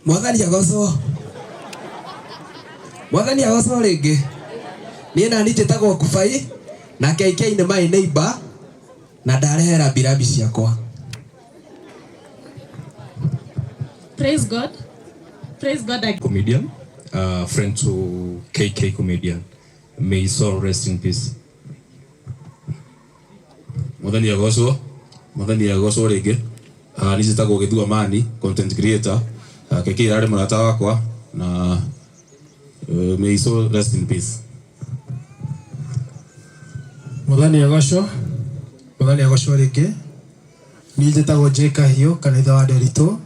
Mwathani agocwo. Mwathani agocwo rĩngĩ. Niĩ nani njĩtagwo Kubai na KK nĩ my neighbor na ndarehe rambirambi ciakwa. Praise God. Praise God again. Comedian, friend to KK comedian. May his soul rest in peace. Mwathani agocwo, Mwathani agocwo rĩngĩ. Niĩ njĩtagwo Gĩthua Mani, content creator. KK ararĩ mũrata wakwa na may his soul rest in peace. Mwathani agocwo, Mwathani agocwo rĩngĩ. Niĩ njĩtagwo J Kahiũ, kanitha wa Nderitu.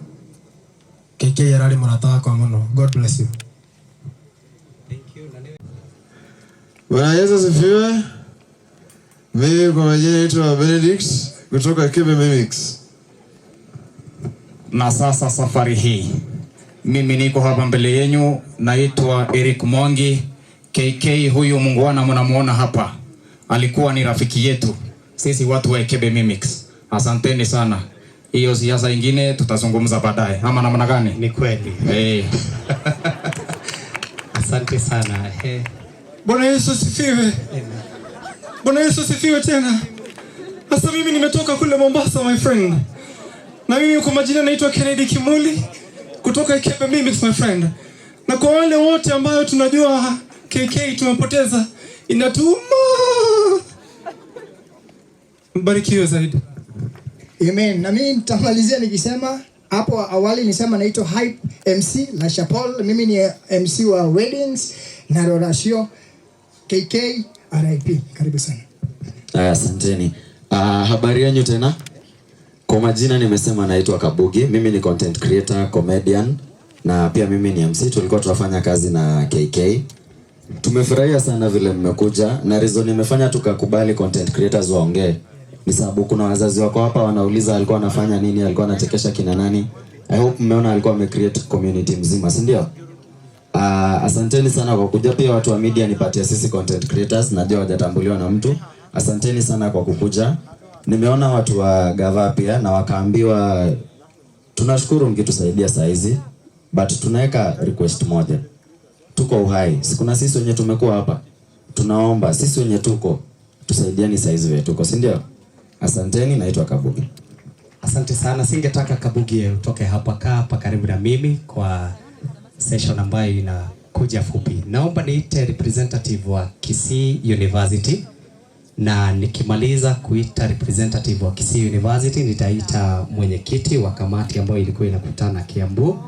KK ararĩ mũrata wakwa mũno. God bless you. Bwana Yesu asifiwe. Mimi kwa majina naitwa Benedict kutoka Kebe Mimics. Na sasa safari hii mimi niko hapa mbele yenyu, naitwa Eric Mwangi. KK huyu mungwana mnamuona hapa, alikuwa ni rafiki yetu sisi watu wa Kebe Mimics. Asanteni sana. Hiyo siasa ingine tutazungumza baadaye, ama namna gani? Ni kweli. Hey. Asante sana. Hey. Bwana Yesu asifiwe. Bwana Yesu asifiwe tena. Sasa mimi nimetoka kule Mombasa, my friend. Na mimi kwa majina naitwa Kennedy Kimuli kutoka Kebe Mimics, my friend. Na kwa wale wote ambayo tunajua KK tumepoteza, inatuma. Mbarikiwe zaidi. Amen. Na mimi nitamalizia nikisema hapo awali nisema naitwa Hype MC La Chapelle. Mimi ni MC wa weddings na Rorashio. KK RIP. Karibu sana. Aya, asanteni. Habari yenu tena. Kwa majina nimesema naitwa Kabugi. Mimi ni content creator, comedian na pia mimi ni MC. Tulikuwa tunafanya kazi na KK. Tumefurahia sana vile mmekuja na reason imefanya tukakubali content creators waongee ni sababu kuna wazazi wako hapa wanauliza alikuwa anafanya nini, alikuwa anachekesha kina nani. I hope mmeona alikuwa amecreate community mzima, si ndio? Asanteni sana kwa kuja. Pia watu wa media nipatie sisi content creators, najua hawajatambuliwa na mtu. Asanteni sana kwa kukuja. Nimeona watu wa gava pia na wakaambiwa tunashukuru mkitusaidia saa hizi, but tunaweka request moja. Tuko uhai, si kuna sisi wenye tumekuwa hapa. Tunaomba sisi wenye tuko tusaidieni saa hizi wetu tuko, si ndio? Asanteni, naitwa Kabugi. Asante sana. Singetaka Kabugi utoke hapa, kaa hapa karibu na mimi kwa session ambayo inakuja fupi. Naomba niite representative wa Kisii University, na nikimaliza kuita representative wa Kisii University nitaita mwenyekiti wa kamati ambayo ilikuwa inakutana Kiambu,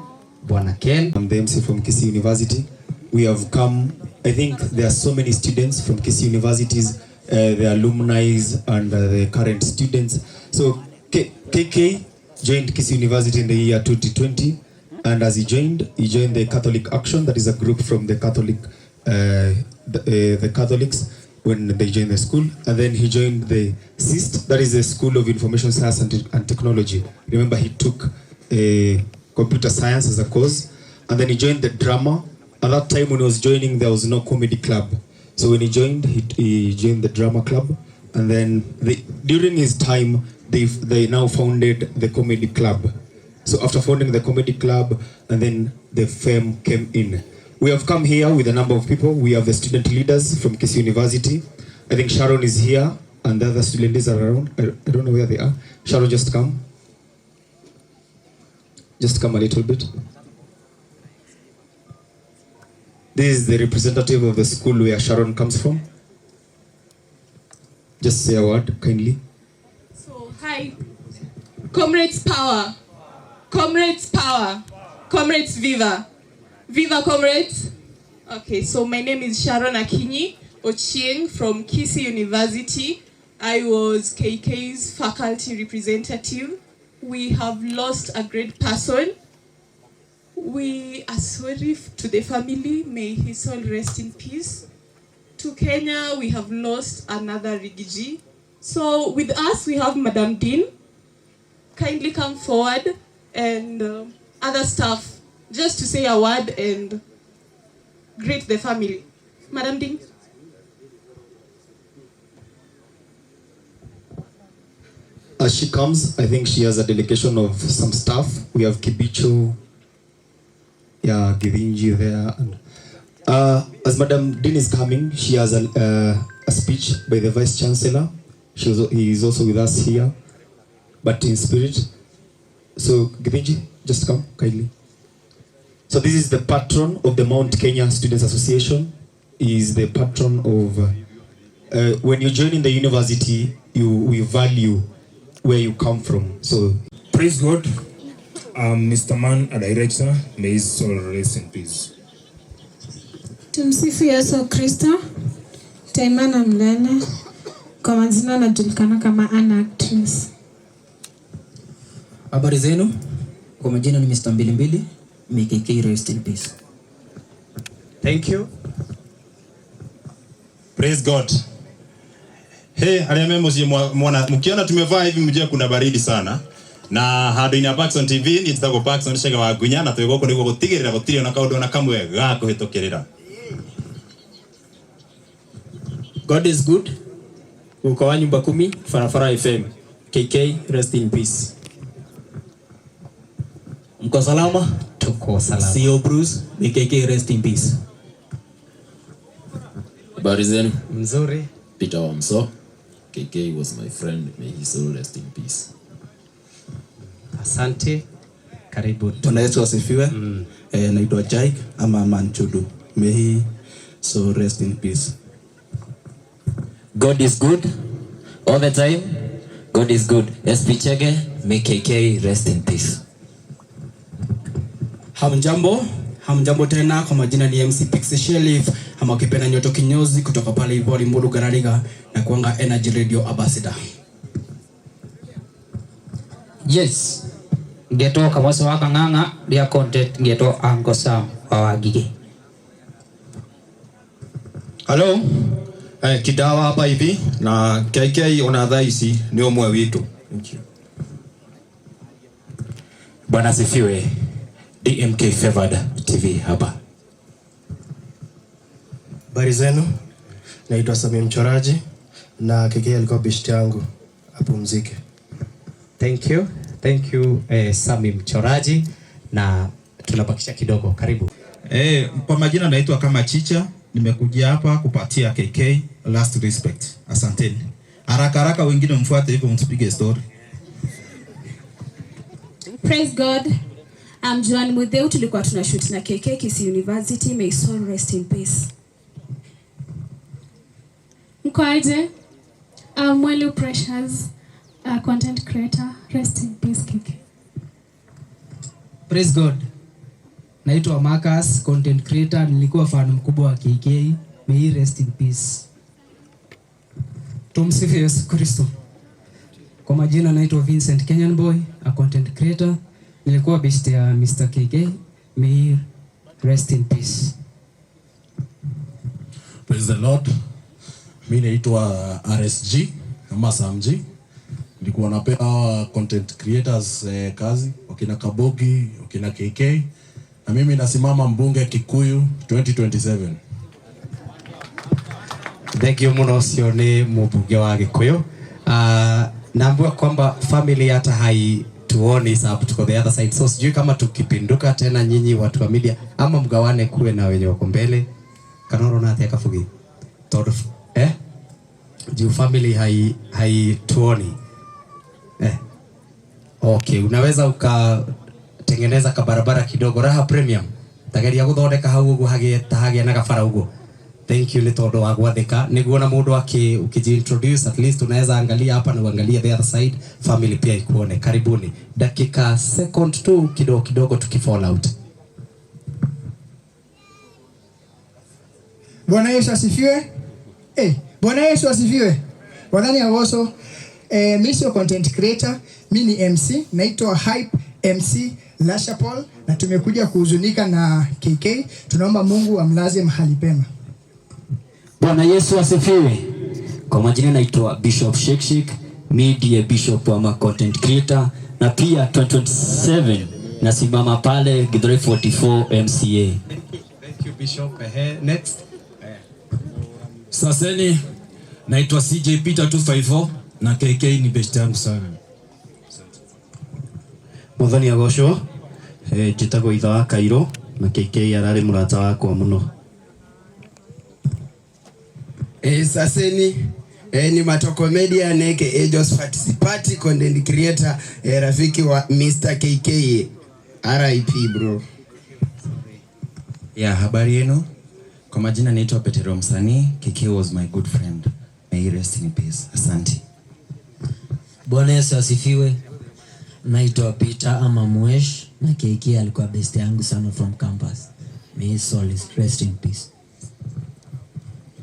Bwana Ken. I'm the MC from Kisii University. We have come, I think there are so many students from Kisii universities, the alumni and the current students. So KK joined Kisii University in the year 2020, and as he joined the Catholic Action, that is a group from the Catholic, the Catholics when they joined the school, and then he joined the SIST, that is the School of Information Science and Technology. Remember, he took a computer science as a course, and then he joined the drama. At that time when he was joining, there was no comedy club. So when he joined, he joined the drama club, and then during his time, they now founded the comedy club. So after founding the comedy club, and then the fame came in. We have come here with a number of people. We have the student leaders from Kisii University. I think Sharon is here, and the other student leaders are around. I don't know where they are. Sharon, just come. Just come a little bit. This is the representative of the school where Sharon comes from. Just say a word, kindly. So, hi. Comrades power. Comrades power. Comrades viva. Viva comrades. Okay, so my name is Sharon Akinyi Ochieng from Kisii University. I was KK's faculty representative. We have lost a great person. We are sorry to the family. May his soul rest in peace. To Kenya, we have lost another Rigiji. So with us, we have Madam Dean. Kindly come forward, and other staff, just to say a word and greet the family. Madam Dean. As she comes, I think she has a delegation of some staff. We have Kibicho. Yeah, Githinji there. And, as Madam Dean is coming, she has a speech by the Vice Chancellor. He is also with us here, but in spirit. So Githinji, just come kindly. So this is the patron of the Mount Kenya Students Association. He is the patron of, when you join in the university, we value where you come from. So praise God. I'm Mr. Man, a director. May his soul rest in peace. Tumsifu Yesu Kristo. Taimana Mlele. Kwa majina najulikana kama an actress. Habari zenu. Kwa majina ni Mr. Mbilimbili. May KK rest in peace. Thank you. Praise God. Hey, aria me muciĩ mwana mkiona tumevaa hivi mjue kuna baridi sana. Na handũ-inĩ ya Paxson TV niĩ njĩtagwo Paxson Chege wa Ngunya na twĩ gũkũ nĩguo gũtigĩrĩra gũtirĩ ona kaũndũ ona kamwe ga kũhĩtũkĩrĩra. God is good. Uko wa nyumba kumi, Farafara FM. KK, rest in peace. Mko salama? Tuko salama. CEO Bruce, may KK rest in peace. Habari zenu? Mzuri. Peter Wamso. KK was my friend. May his soul rest in peace. Asante. Karibu. Bwana Yesu asifiwe. Naitwa Jaik ama Manchudu. May he so rest in peace. God is good all the time. God is good. SP Chege, may KK rest in peace. Hamjambo, hamjambo tena. Kwa majina ni MC Pixie Shelif ama ukipenda Nyoto Kinyozi kutoka pale Ivori Mbulu Garariga na kuanga Energy Radio Ambassador. Yes. Ngeto kamoso wa kang'ang'a ria content ngeto Uncle Sam wa Wangige. Hello. Kidawa hapa hivi na KK ona thaa ici ni ũmwe witũ. Thank you. Bwana sifiwe. DMK Favored TV hapa. Habari zenu. Naitwa Sami Mchoraji na KK alikuwa best yangu. Apumzike. Thank you. Thank you, Sami Mchoraji, na tunabakisha kidogo. Karibu. Kwa majina naitwa kama Chicha. Nimekuja hapa kupatia KK last respect. Asanteni. Haraka haraka wengine mfuate hivyo msipige story. Praise God. I'm Joan Mutheu, tulikuwa tunashoot na KK Kisii University. May soul rest in peace. Mko aje? I'm Mwelu Precious, a content creator. Rest in peace, KK. Praise God. Naitwa Marcus, content creator. Nilikuwa fan mkubwa wa KK. May he rest in peace. Tumsifu Yesu Kristo. Kwa majina naitwa Vincent Kenyan Boy, a content creator. Nilikuwa best ya Mr. KK. May he rest in peace. Praise the Lord. Mimi naitwa RSG ama Samji. Nilikuwa napea content creators kazi, wakina Kabogi, wakina KK. Na mimi nasimama mbunge Kikuyu 2027. Thank you muno, ucio ni mbunge wa Gikuyu. Naambiwa kwamba family hata haituoni sababu tuko the other side. So sijui kama tukipinduka tena nyinyi watu wa media ama mgawane kuwe na wenye wako mbele. Kanoro na atia Kabugi. Tondu juu family haituoni. Okay, unaweza ukatengeneza kabarabara kidogo Raha Premium. Tageria guthondeka hau uguo hagie ta hagie na gabara uguo. Thank you ni tondu wa gwathika niguo na mundu aki ukijiintroduce at least unaweza angalia hapa na uangalie the other side, family pia ikuone. Karibuni. Dakika second tu kidogo kidogo tukifall out. Bwana Yesu asifiwe. Bwana Yesu asifiwe. Wadhani ya woso. Mimi sio content creator, mimi ni MC, naitwa Hype MC Lasha Paul na tumekuja kuhuzunika na KK. Tunaomba Mungu amlaze mahali pema. Bwana Yesu asifiwe. Kwa majina naitwa Bishop Shekshik, mimi ndiye bishop wa content creator na pia 2027 nasimama pale Githurai 44 MCA. Thank you Bishop. Next. Saseni, naitwa CJ Peter 254 na KK ni best yangu sana. Muthoni agocwo, njĩtagwo Itha wa Kairũ, Na KK ararĩ mũrata wakwa mũno. Saseni ni Matoko Media aka Josephat Sipati, content creator, rafiki wa Mr. KK. RIP bro. Yeah, habari yenu. Kwa majina naitwa Petero Msanii. KK was my good friend. May he rest in peace. Asante. Bwana Yesu asifiwe. Naitwa Peter ama Mwesh na KK alikuwa best yangu sana from campus. May his soul rest in peace.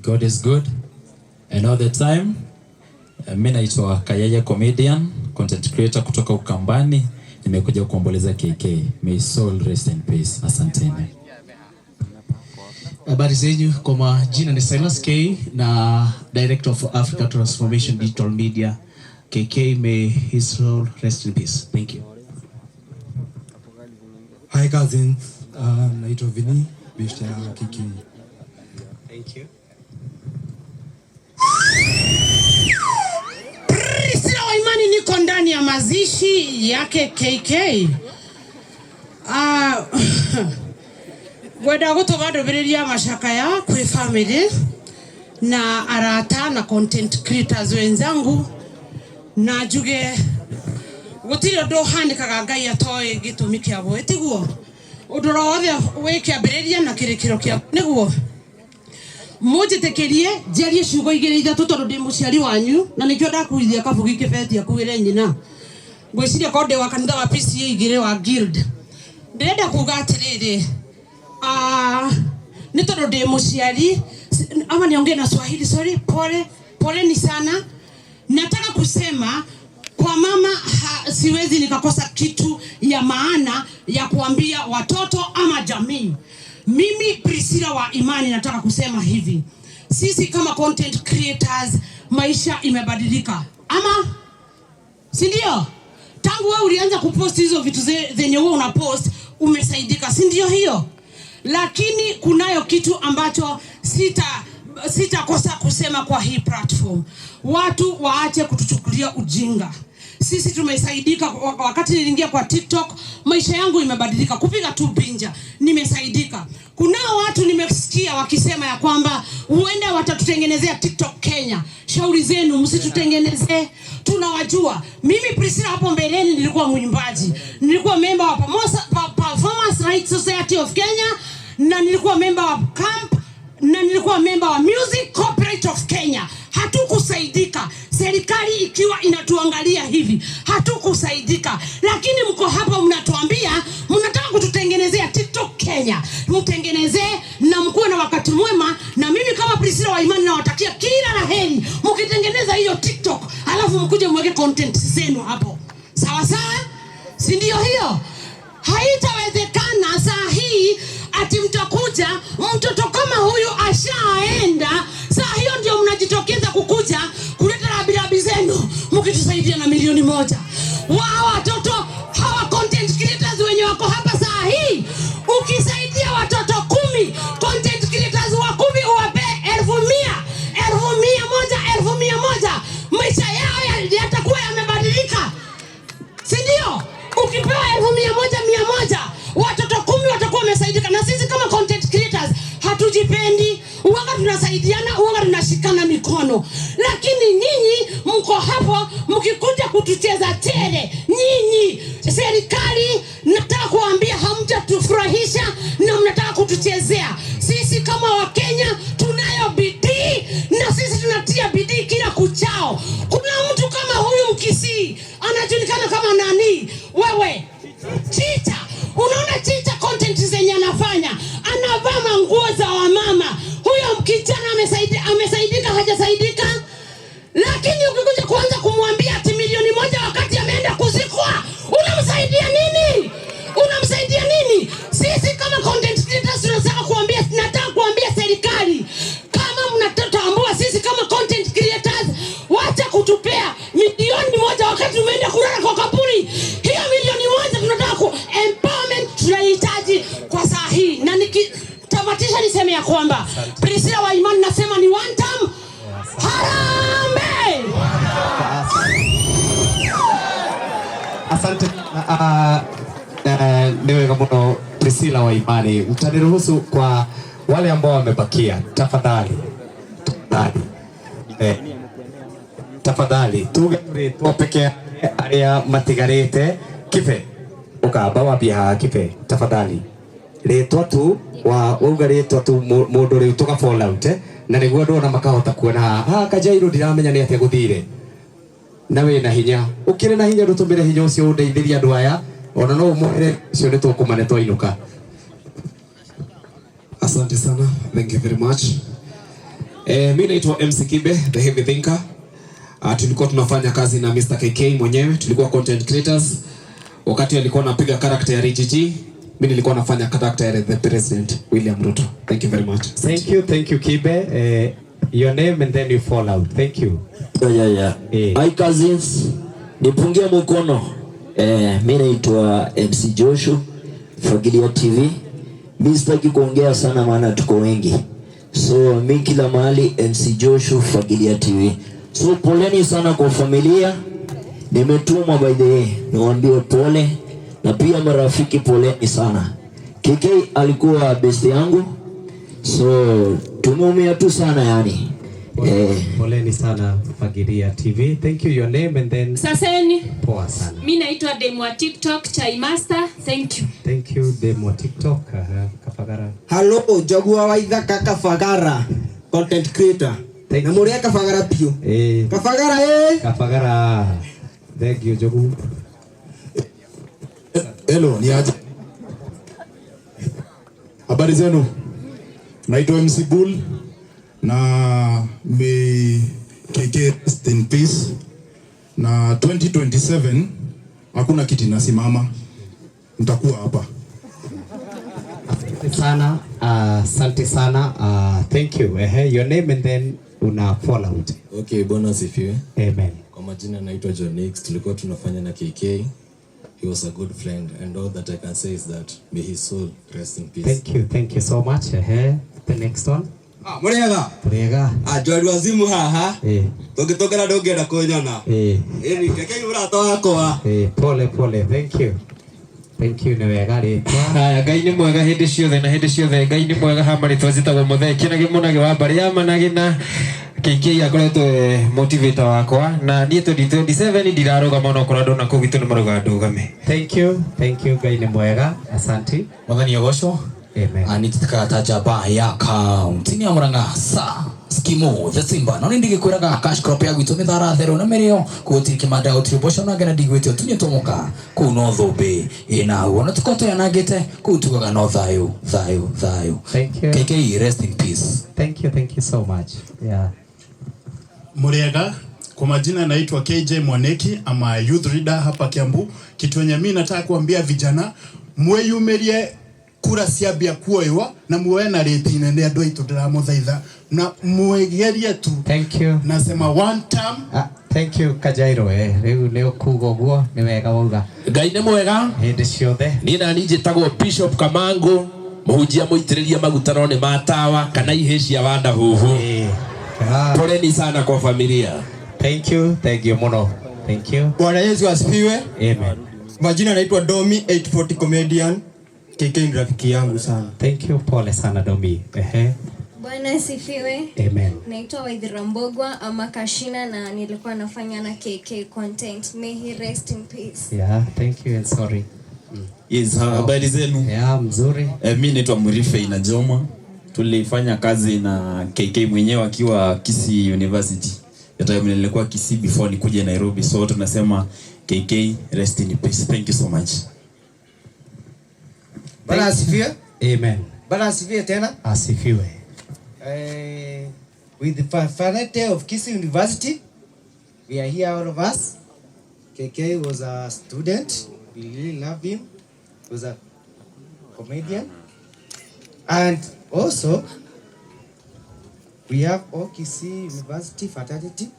God is good and all the time. Mimi naitwa Kayeye comedian, content creator kutoka Ukambani. Nimekuja kuomboleza KK. May his soul rest in peace. Asanteni. Habari zenyu, kwa majina ni Silas K na Director of Africa Transformation Digital Media. KK, may his soul rest in peace. Thank you. Hi cousins, naitwa Vini, beshte ya KK. Thank you. Priscilla wa Imani, niko ndani ya mazishi yake KK. Ngwenda gutuma ndũmĩrĩri ya macakaya kwĩ family na arata na content creators wenzangu, na njuge gũtirĩ ũndũ ũhanĩkaga Ngai atoĩ gĩtũmi kĩaguo, tiguo ũndũ oro wothe wĩ kĩambĩrĩria na kĩrĩkĩro kĩa nĩguo. Mũnjĩtĩkĩrie njarie ciugo igĩrĩ ithatũ tondũ ndĩ mũciari wanyu na nĩkĩo ndakuithia kabugi kĩbeti akuĩre nyina. Ngwĩciria korwo ndĩ wa kanitha wa PCA igĩrĩ wa guild. Ndĩrenda kuga atĩrĩrĩ, nĩ tondũ ndĩ mũciari, ama niongee na Swahili, sorry, pole poleni sana. Nataka kusema kwa mama siwezi nikakosa kitu ya maana ya kuambia watoto ama jamii. Mimi Priscilla wa Imani nataka kusema hivi. Sisi kama content creators maisha imebadilika. Ama si ndio? Tangu wewe ulianza kupost hizo vitu zenye wewe unapost umesaidika, si ndio hiyo? Lakini kunayo kitu ambacho sitakosa kusema kwa hii platform. Watu waache kutuchukulia ujinga. Sisi tumesaidika. Wakati niliingia kwa TikTok maisha yangu imebadilika. Kupiga tu binja nimesaidika. Kunao watu nimesikia wakisema ya kwamba huenda watatutengenezea TikTok Kenya. Shauri zenu, msitutengenezee, tunawajua. Mimi Priscilla hapo mbeleni nilikuwa mwimbaji. Nilikuwa member wa Performance Rights Society of Kenya, na nilikuwa member wa CAMP, na nilikuwa member wa Music Corporate of Kenya. Hatukusaidika. Serikali ikiwa inatuangalia hivi, hatukusaidika. Lakini mko hapa mnatuambia mnataka kututengenezea TikTok Kenya. Mtengenezee na mkuwe na wakati mwema. Na mimi kama Priscilla wa Imani nawatakia kila la heri. Mkitengeneza hiyo TikTok, alafu mkuje mweke content zenu hapo. Sawa sawa? Si ndio hiyo? Haitawezekana saa hii ati mtakuja mtoto kama huyu ashaenda, saa hiyo ndio mnajitokeza kukuja kuleta rabi zenu mkitusaidia na 1,000,000. Wao watoto hawa content creators wenye wako hapa saa hii, ukisaidia watoto 10 content creators wa 10 uwape 100,000, 100,000, 100,000, maisha yao yatakuwa yamebadilika. Si ndio? Ukipewa 100,000, 100, watoto 10 watakuwa wamesaidika. Na sisi kama content creators hatujipendi, uwaga tunasaidiana, uwaga tunashikana mikono. Lakini nyinyi mko hapo mkikuja kutucheza chere. Nyinyi serikali, nataka kuambia hamjatufurahisha na mnataka kutuchezea. Sisi kama Wakenya tunayo bidii na sisi tunatia bidii kila kuchao. Kuna mtu kama huyu Mkisii anajulikana kama nani? Wewe Chicha. Unaona Chicha content zenye anafanya, anavaa manguo za wamama. Huyo mkijana amesaidika, hajasaidika? Lakini ukikuja kuanza kumwambia ati 1,000,000 wakati ameenda kuzikwa, unamsaidia nini? Unamsaidia nini? Sisi kama content creators tunataka kuambia, tunataka kuambia serikali, kama mnatutambua sisi kama content creators, wacha kutupea 1,000,000 wakati umeenda kulala kwa kaburi. Hiyo 1,000,000 tunataka ku empowerment tunahitaji kwa saa hii. Na nikitamatisha niseme ya kwamba Priscilla wa Imani nasema ni one time. Harambee! Asante. Nĩ wega mũno. Priscilla wa Imani. Mtaniruhusu kwa wale ambao wamebakia, tafadhali tafadhali, tafadhali tuge rĩtwa peke arĩa matigarĩte. Kibe ukamba wambie haha Kibe, tafadhali rĩtwa tu wa wauga rĩtwa tu mũndũ rĩu tũka fall out na nĩguo andũ ona makahota kuona haha Kajairũ ndiramenya nĩ atĩa gũthire na wĩna hinya ũkĩrĩ na hinya ndũtũmĩre hinya ũcio ũndeithĩrie andũ aya ona no ũmwĩre ũcio nĩ tũkũmane twainũka. Asante sana, thank you very much. Mi naitwa MC Kibe, the Heavy Thinker. Tulikuwa tunafanya kazi na Mr. KK mwenyewe, tulikuwa content creators. Wakati alikuwa anapiga character ya RGG, mi nilikuwa nafanya character ya the President William Ruto. Thank you very much. Thank you Kibe. Your name and then you fall out. Thank you. Yeah. My cousins, nipungie mkono. Mi naitwa MC Joshua, Fagilia TV. Mi sitaki kuongea sana maana tuko wengi. So mi kila mahali MC Joshua, Fagilia TV. So poleni sana kwa familia. Nimetumwa by the way niwaambie pole, na pia marafiki poleni sana. KK alikuwa best yangu. So tumeumia tu sana yani. Poleni sana Fagilia TV. Thank you, your name and then. Saseni. Poa sana. Mimi naitwa Demu wa TikTok, Chai Master. Thank you. Thank you Demu wa TikTok. Kafagara. Hello, Jogua wa Ithaka Kafagara, content creator. Na muria Kafagara piu. Kafagara Kafagara. Thank you Jogu. Hello, ni aje? Habari zenu. Naitwa MC Bull na may KK rest in peace. Na 2027 hakuna kiti nasimama, nitakuwa hapa. Asante sana, asante sana. Thank you. Your name and then una fall out. Okay, bwana asifiwe. Amen. Kwa majina naitwa John X, tulikuwa tunafanya na KK. He was a good friend and all that I can say is that may his soul rest in peace. Thank you so much. The next one. Murega. Murega. Njorua wazimu haha. Tũngĩtũngana ndũngĩenda kũnyona. Ĩni KK mũrata wakwa. Pole pole. Thank you. Thank you, nĩ wega rĩtwa. Haya, Ngai nĩ mwega hĩndĩ ciothe na hĩndĩ ciothe Ngai nĩ mwega ha marĩtwa njĩtagwo Mũthee Kĩnagĩ Mũnagĩ wa mbarĩ ya Managĩ na KK akoretwo motivator wakwa na niĩ 2027 ndirarũgama onokorwo andũ na kũu gwitũ nĩ marauga ndũgame. Thank you, Ngai nĩ mwega. Asante. Mwathani agocwo. Amen. Anitikaga ta njamba ya kaunti ya Murang'a sa Skimo the Simba no ndigĩkwĩraga cash crop ya gwitũ mĩthara therũ na mĩrĩo gũtirĩ kĩmanda gũtirĩ mboco na ngena ndigwĩte ũtunyĩ tũmũka kũu no thũmbĩ ĩna na tũkorwo tũyanangĩte kũu tugaga no thayũ thayũ thayũ. Thank you. KK rest in peace. Thank you so much. Yeah. Muriega, kwa majina naitwa KJ Mwaneki, ama youth leader hapa Kiambu. Kitu yenye mimi nataka kuambia vijana, mweyumirie kura ciambia kuoywa na muoe na rĩti nene andũ aitũ ndĩramũthaitha na mwegerie tu. Thank you. Nasema one term. Thank you Kajairo. Rĩu nĩ ũkuga ũguo nĩ wega wauga. Ngai nĩ mwega hĩndĩ ciothe. Niĩ nani njĩtagwo Bishop Kamangu, mũhunjia mũitĩrĩrie maguta no nĩ matawa kana ihĩ cia wanda huhu. Poleni sana kwa familia. Thank you mũno. Thank you. Bwana Yesu asifiwe. Amen. Majina naitwa Domi 840 comedian. KK ni rafiki yangu sana. Thank you, pole sana Domi. Bwana asifiwe. Amen. Naitwa Waithira Mbogwa ama Kashina na nilikuwa nafanya na KK content. May he rest in peace. Yeah, thank you and sorry. Yes, habari zenu? Yeah, mzuri. Mimi naitwa Murife Inajoma. Tulifanya kazi na KK mwenyewe akiwa Kisii University. Hata mimi nilikuwa Kisii before nikuje Nairobi. So tunasema KK rest in peace. Thank you so much. Bwana asifiwe. Amen. Bwana asifiwe tena. Asifiwe. With the fraternity of Kisii University, we are here all of us. KK was a student. We really love him. He was a comedian. And also, we have all Kisii University fraternity.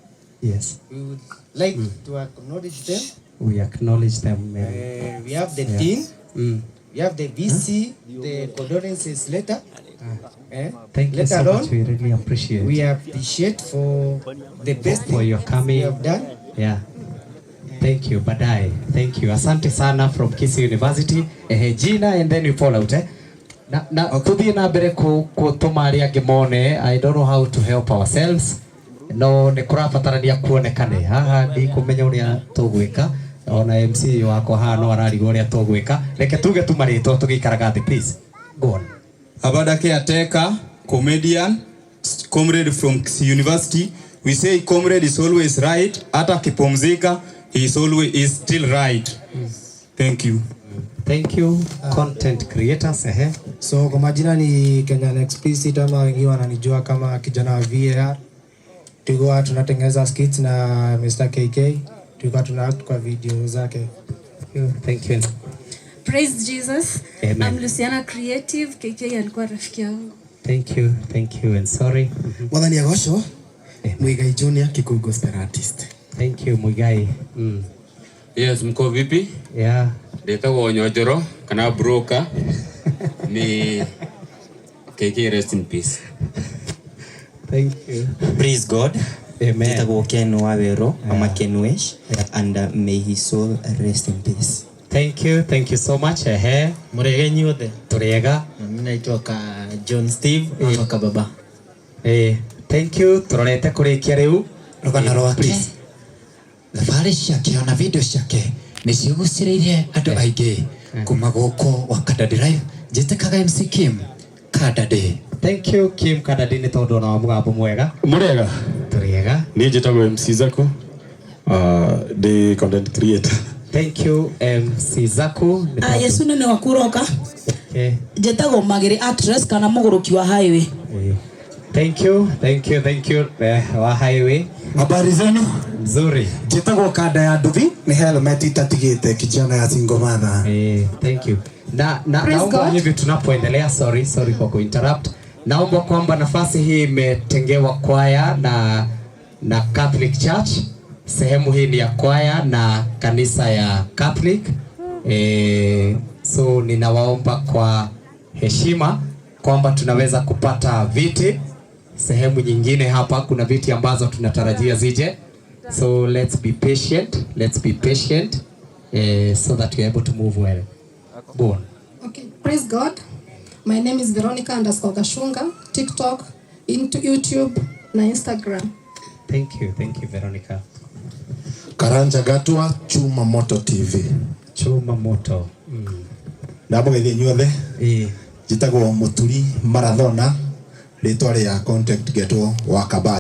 Yes. We would like to acknowledge them. We acknowledge them. We have the dean. We have the VC, the condolences letter. Thank you so much. We really appreciate. We appreciate for the best for your coming. You have done. Yeah. Thank you. Baadaye. Thank you. Asante sana from Kisii University. Ehe, Gina and then you fall out, eh? Na okay. Tuthie na mbere kutuma aria angĩ mone. I don't know how to help ourselves. No nĩ kũrabatarania kuonekane haha ndikumenya ũrĩa tũgwĩka ona MC wakwa haha no ararigwo ũrĩa tũgwĩka. Reke tuge tu marĩtwa tũgĩikaraga thĩ, please go on. Abada caretaker, comedian, comrade from Kisii University. We say comrade is always right. Hata akipumzika, he is always is still right. Thank you. Thank you. Content creators, ehe. So kwa majina ni Kenyan Explicit ama wengi wananijua kama kijana wa VAR. Tulikuwa tunatengeneza skits na Mr. KK. Tulikuwa tuna act kwa video zake. Thank you. Praise Jesus. Amen. I'm Luciana Creative. KK alikuwa rafiki yangu. Thank you. Thank you and sorry. Mwathani agocwo. Muigai Junior, Kikuyu gospel artist. Thank you, Muigai. Yes, mko vipi? Yeah. Ndetagwo Nyonjoro kana broker ni KK, rest in peace. Thank you. Praise God. Amen. Njĩtagwo Ken Wawero ama Ken Wesh and may his soul rest in peace. Thank you. Thank you so much. Ehe. Mũrĩega inyuothe. Tũrĩega. Mimi naitwa ka John Steve ama Kababa. Eh, thank you. Turorete kũrĩkia rĩu. Rũgano rwake, Please. thabarĩ ciake ona video ciake nĩ cigucĩrĩirie andũ aingĩ kuma gũkũ gwa Kadadi Live. Njĩtĩkaga MC Kim Kadadi. Thank you, Kim Kadadi, nĩ tondũ ona wa mũgambo mwega. Mũrĩega. Tũrĩega. Niĩ njĩtagwo MC Zaku. Ndĩ content creator. Thank you, MC Zaku. Nĩ Ah, Yesu nĩ waku ũroka. Okay. Njĩtagwo Magĩrĩ actress kana mũgũrũki wa highway. Eh, thank you, thank you, thank you. Wa highway. Habari zenu? Nzuri. Njĩtagwo Kanda ya Nduthi, nĩ helmet itatigĩte kijana ya single mother. Eh, thank you. Na Praise naomba God. hivi tunapoendelea, sorry, sorry kwa kuinterrupt. Naomba kwamba nafasi hii imetengewa kwaya na Catholic Church. Sehemu hii ni ya kwaya na kanisa ya Catholic. So ninawaomba kwa heshima kwamba tunaweza kupata viti sehemu nyingine hapa. Kuna viti ambazo tunatarajia zije. So let's be patient, let's be patient, so that we are able to move well. Go on. Okay, praise God. My name is Veronica underscore Gashunga, TikTok, into YouTube na Instagram. Thank you, thank you, Veronica. Karanja Gatua, Chuma Moto TV. Chuma Moto. Ndamũgeithia inyuothe. Njĩtagwo Mũturi Marathona, rĩtwa rĩa content getwo Wakaba.